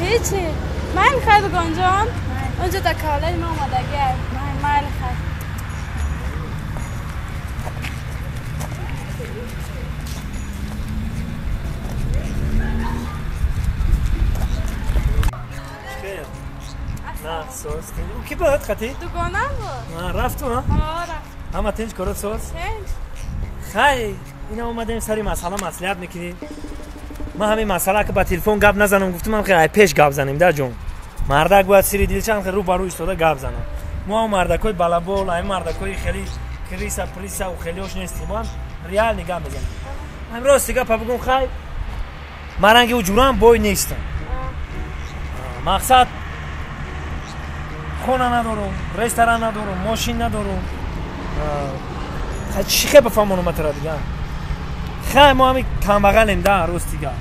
ҳечи. Майли хай дугонҷон, онҷо дар кавалаи ма омадагӣ. Майли хай. Соз. Ки буд қати? Дугонам буд. Рафту, ҳа? Рафт. Ҳама тинч корот соз? Тинч. Хай, ина омадем сари масъала маслиҳат мекунем. Ман ҳамин масъала ки ба телефон гап назанам гуфтам, ҳам хеле пеш гап занем да ҷон. Мардак бояд сири дилча ҳам рӯ ба рӯ истода гап занам. Мо ҳам мардакои балабол, ҳамин мардакои хеле криса приса у хелиош нестем. Мо ҳам реални гап мезанем. Ҳам рости гапа бигӯм, хай, ман ранги уҷурам бой нестам. Мақсад хона надорум, ресторан надорум, мошин надорум. Чӣ хе бифаҳмонам атара дига? Хай, мо ҳами камбағалем да, рости гап.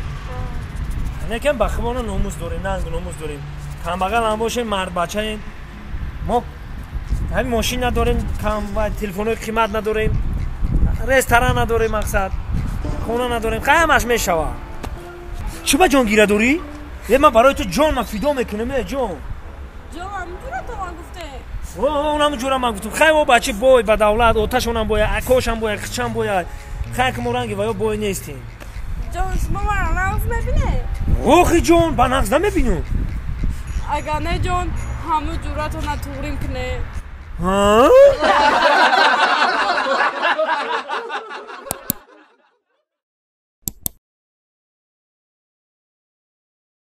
Лекин ба хубона номус дорем, нангу номус дорем. Камбағал ҳам бошем, мардбачаем. Мо ҳамин мошин надорем, телефонҳои қимат надорем, ресторан надорем, мақсад хона надорем. Хай, ҳамаш мешавад. Чӣ ба ҷон гира дорӣ? Е, ман барои ту ҷон ман фидо мекунам, е ҷон. Онам ҷура ман гуфтам, хай, о бачи бой ба давлат, оташонам бояд, акошам бояд, хичам бояд. Хай, ки мо ранги ва ё бой нестем. Ҷон, шумо маро нағз мебинед? Охи ҷон, ба нағз намебинам. Агар не ҷон, ҳаму ҷуратона туғрим кунед. Ҳа?